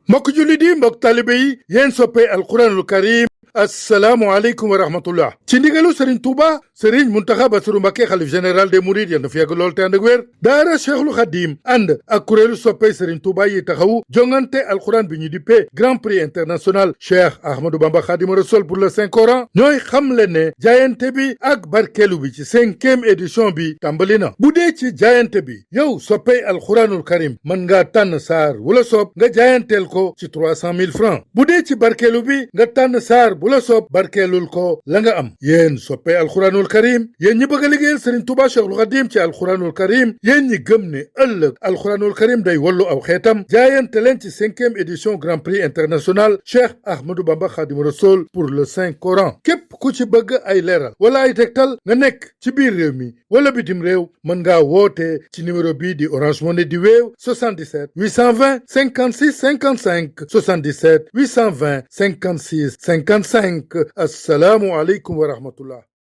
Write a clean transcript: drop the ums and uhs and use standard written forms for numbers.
mbokk jullit yi mbokk talibe yi yéen soppee alquranul karim assalaamu aleykum wa rahmatullah ci ndigalu Serigne Touba Serigne Mountakha Bassirou Mbacké xalif général des mourides yéen na fi yàgg lool te ànd ak wér daara Cheikhul Khadim ànd ak kuréelu soppee Serigne Touba yi taxawu jongante alquran bi ñu dippee Grand Prix international Cheikh Ahmadou Bamba Khadimou Rassoul pour le Saint Coran ñooy xamle ne jaayante bi ak barkeelu bi ci 5e édition bi tàmbali na bu dee ci jaayante bi yow soppee alquranul karim mën ngaa tànn saar wala soob nga jaayanteel ko ci 300 000 francs bu dee ci barkeelu bi nga tànn saar bu la soob barkeelul ko la nga am yéen soppee alquranul karim yéen ñi bëgg a liggéeyal Serigne Touba Cheikhul Khadim ci alquranul karim yéen ñi gëm ne ëllëg alquranul karim day wallu aw xeetam jaayante leen ci 5e édition Grand Prix international Cheikh Ahmadou Bamba Khadimou Rassoul pour le Saint Coran képp ku ci bëgg ay leeral wala ay tegtal nga nekk ci biir réew mi wala bitim réew mën ngaa woote ci numéro bii di Orange Money di Wave 77 820 56 55 77 820 56 55 assalaamu aleykum wa rahmatullah